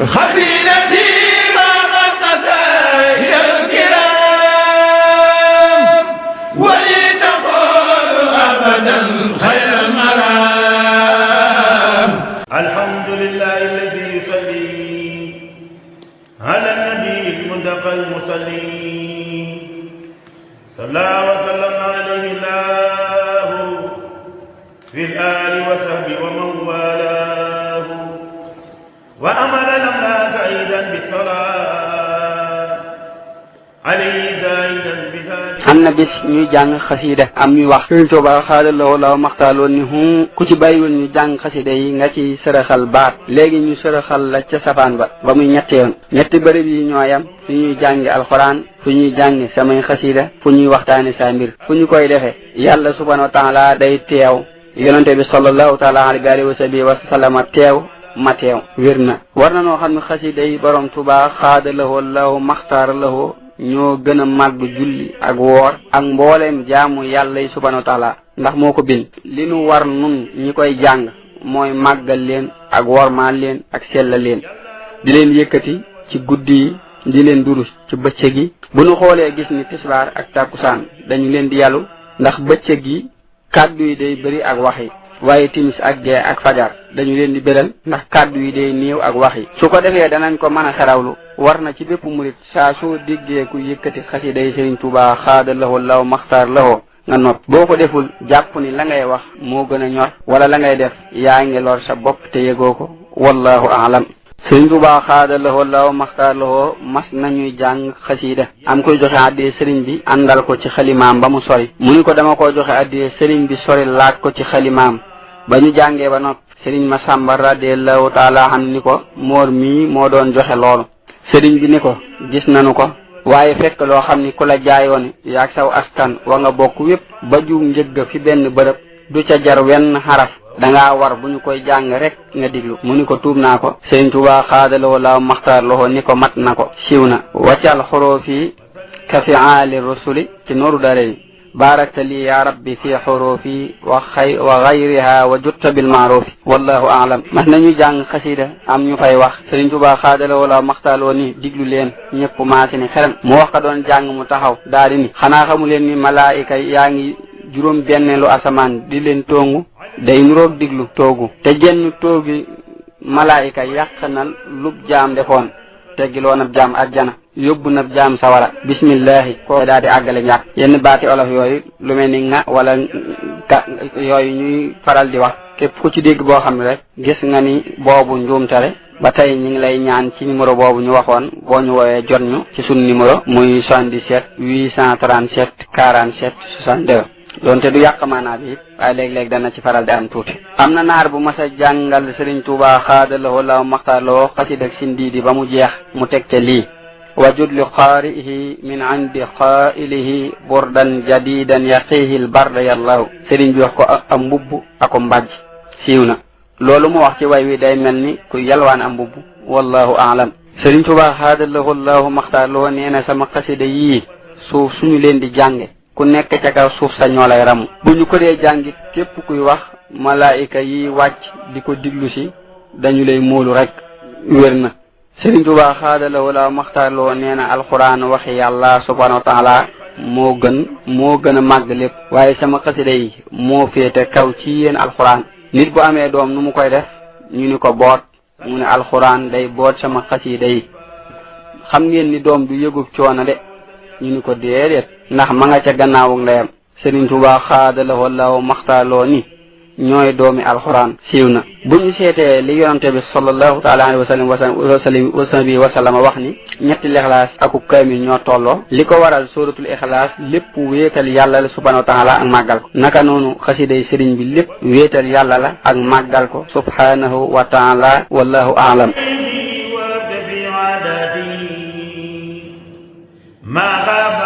خزينتي ما قصائد الكرام ولي تقول أبدا خير المرام. الحمد لله الذي يصلي على النبي المنتقى المصلي صلى وسلم عليه الله في الآل وصحبه ومن والاه وأمر الأملاك أيضا بالصلاة عليه زائدا بذلك. am na bis ñuy jàng xasida am ñuy wax Sëriñ Tuubaa xaadalawoo law maxtaaloon ni ku ci bàyyiwul ñu jàng xasida yi nga ci sërëxal baat léegi ñu sërëxal la ca safaan ba muy ñetti yoon ñetti bërëb yi ñooyam fu ñuy jàngi alxuraan fu ñuy jàngi samay xasida fu ñuy waxtaane sa mbir fu ñu koy defee yàlla subhaanahu wa taala day teew yonente bi sallallahu taala alayhi wa sallam teew ma teew wér na war na noo xam ne xasida yi borom Tuubaa xaadalawoo law maxtaar lawoo ñoo gën a màgg julli ak woor ak mbooleem jaamu yàlla yi subhanahu wa taala ndax moo ko bind li nu war nun ñi koy jàng mooy màggal leen ak wormaal leen ak sellal leen di leen yëkkati ci guddi yi di leen durus ci bëccëg yi bu nu xoolee gis ni tisbaar ak takkusaan dañu leen di yàllu ndax bëccëg yi kàddu yi day bëri ak wax yi waaye timis ak gee ak fajar dañu leen di béral ndax kàddu yi day néew ak wax yi su ko defee danañ ko mën a xerawlu war na ci bépp murit saa soo déggee ku yëkkati xasida yi Sëriñ Tuubaa xaada lahoo law maxtaar lahoo nga nopp boo ko deful jàpp ni la ngay wax moo gën a ñor wala la ngay def yaa ngi lor sa bopp te yëgoo ko wallahu aalam. Sëriñ Tuubaa xaada lahoo law maxtaar lahoo mas nañuy jàng xasida am koy joxe addee sëriñ bi àndal ko ci xalimaam ba mu sori mu ni ko dama ko joxe addee sëriñ bi sori laaj ko ci xalimaam ba ñu jàngee ba nopp sëriñ Masamba radiyallahu taala xam ni ko moor mii moo doon joxe loolu sëriñ bi ni ko gis nañu ko waaye fekk loo xam ni ku la jaayoon yaag saw askan wa nga bokk wépp ba ju njëgg fi benn bërëb du ca jar wenn xaraf dangaa war bu ñu koy jàng rek nga diglu mu ni ko tuub naa ko Sëriñ Tuubaa xaadalawoo laaw maxtaar lawoo ni ko mat na ko siiw na waccal xuroofi ka fi aali rusuli ci nooru dare barakta li ya rabbi fi xurufi wa gayriha wa jutta bil maarufi wallahu aalam mas nañu jàng xasida am ñu fay wax Sëriñ Tuubaa xaadalawoo laaw maxtaarloo ni diglu leen ñëpp maasi ni xeram mu wax ka doon jàng mu taxaw daal di ni xanaa xamu leen ni malaayika yaa ngi juróom benneelu asamaan di leen tongu day nuroog diglu toogu te jenn toogi malaayika yàq na lub jaam defoon teggiloon ab jaam àjjana yóbbu na jaam sawara bismillahi ko daal di àggale ñàkk yenn baati olof yooyu lu mel ni nga wala ka yooyu ñuy faral di wax képp ku ci dégg boo xam ne rek gis nga ni boobu njuumtale ba tey ñu ngi lay ñaan ci numéro boobu ñu waxoon boo ñu woowee jot ñu ci sunu numéro muy 77 837 47 62 doonte du yàq maanaa bi it waaye léeg-léeg dana ci faral di am tuuti am na naar bu mas a jàngal Sëriñ Tuubaa xaadalawoo law maxtaarloo xasida ak sindiidi ba mu jeex mu teg ca lii wajud li qaari'ihi min indi qaa'ilihi burdan jadidan yaqihi l barda yallahu sëriñ bi wax ko am mbubb ako mbàjj siiw na loolu mu wax ci way wi day mel ni ku yalwaan am mbubb wallahu aalam. Sëriñ Tuubaa xaadalawoo law maxtaarloo nee na sama xasida yii suuf suñu leen di jànge ku nekk ca kaw suuf sa ñoo lay ramu bu ñu ko dee jàngit képp kuy wax malaayika yi wàcc di ko diglu si dañu lay móolu rek wér na. Sëriñ Tuubaa xaadalawoo laaw maxtaarloo nee na alxuraan waxi yàlla subhaanahu wa taala moo gën a màgg lépp waaye sama xasida yi moo féete kaw ci yéen alxuraan nit bu amee doom nu mu koy def ñu ni ko boot mu ne alxuraan day boot sama xasida yi xam ngeen ni doom du yëgub coono de ñu ni ko déedéet ndax ma nga ca gannaawug ndeyam Sëriñ Tuubaa xaadalawoo laaw maxtaarloo ni ñooy doomi alxuraan siiw na bu ñu seetee li yonante bi sallallahu taala alayhi wa sallam wax ni ñetti lixlaas aku kaamil ñoo tolloo li ko waral suratul ixlaas lépp wéetal yàlla la subhanahu wa taala ak màggal ko naka noonu xasiday sëriñ bi lépp wéetal yàlla la ak màggal ko subhanahu wa taala wallahu aalam. ما غاب